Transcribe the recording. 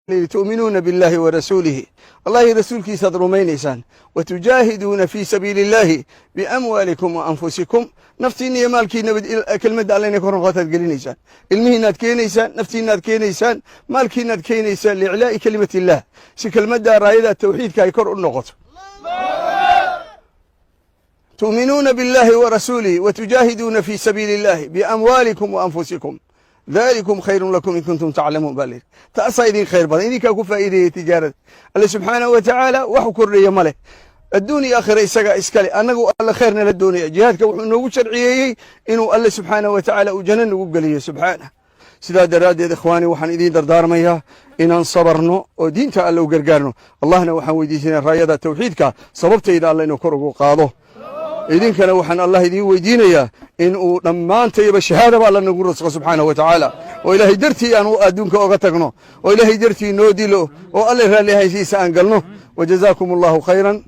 Tu'minuuna biاllahi wa rasuulihi, Allahi rasuulkiisaad rumaynaysaan, watujaahiduuna fii sabiili illaahi biamwaalikum wa anfusikum. Naftiinna iyo maalkiinaba kelmadda Alla inay kor noqotaad gelinaysaan. Ilmihiinaad keenaysaan, naftiinaad keenaysaan, maalkiinaad keenaysaan, liiclaa'i kelimati illaah, si kelmadda raayada tawxiidka ay kor u noqoto. Tu'minuuna biاllahi wa rasuulihi watujaahiduuna fii sabiili illahi biamwaalikum wa anfusikum, dalikum khayrun lakum in kuntum taclamuun, baa layidhi. Taasaa idin khayr badan, idinkaa ku faa'iideeyey tijaarada. Alle subxaanahu wa tacaala waxu kordhaya ma leh, adduun iyo aakhira isagaa iskale. Annagu Alle khayr nala doonaya. Jihaadka wuxuu noogu sharciyeeyey inuu Alle subxaanahu wa tacaala uu janno nagu geliyo subxaanah. Sidaa daraaddeed, ikhwaani, waxaan idiin dardaarmayaa inaan sabarno oo diinta Alle u gargaarno. Allahna waxaan weydiisanaya raayada tawxiidka sababtayda Alle inuu kor ugu qaado. Idinkana waxaan Allah idiin weydiinayaa in uu dhammaantayba shahaadaba Alla nagu rasqo subxaanahu wa tacaala, oo Ilaahay dartii aan adduunka oga tagno, oo Ilaahay dartii noo dilo, oo Alle raalli ahaysiisa aan galno. Wajazaakum Allahu khayran.